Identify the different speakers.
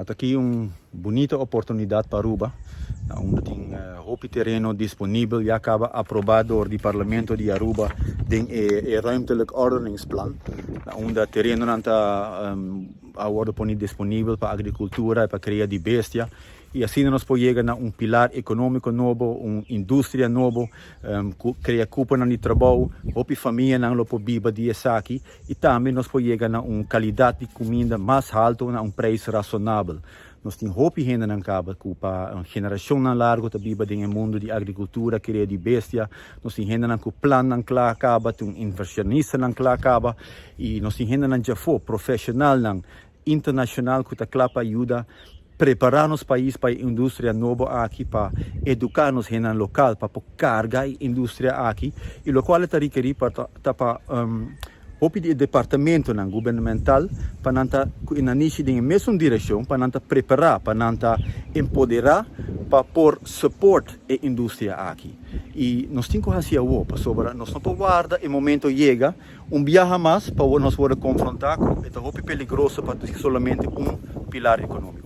Speaker 1: Aki un bunita oportunidad pa Aruba, unda tin hopi tereno disponibel, ya caba aproba door di Parlamento di Aruba den e ruimtelijk ordeningsplan, unda terenonan ta a wordo poni disponibel pa agricultura y pa cria di bestia, y asina nos por yega na un pilar economico nobo, un industria nobo, crea cuponan di trabou, hopi famianan lo por biba di esaki, y tambe nos por yega na un calidad di cuminda mas halto na un prijs rasonabel. Nos tin hopi hendenan caba cu pa generacionnan largo ta biba den e mundo di agricultura, cria di bestia. Nos tin hendenan cu plannan cla caba, tin inversionistanan cla caba, y nos tin hendenan djafo, profesionalnan internacional cu ta cla pa yuda prepara nos pais pa e industria nobo aki, pa educa nos hendenan local, pa por carga e industria aki, y locual ta rekeri pa ta pa hopi di departamentonan gubernamental pa nan ta cu e nanishi den e mesun direccion, pa nan ta prepara, pa nan ta empodera, pa por support e industria aki. Y nos tin cu haci awo, pasobra nos no por warda e momento yega un biaha mas pa nos por confronta cu e ta hopi peligroso pa solamente un pilar economico.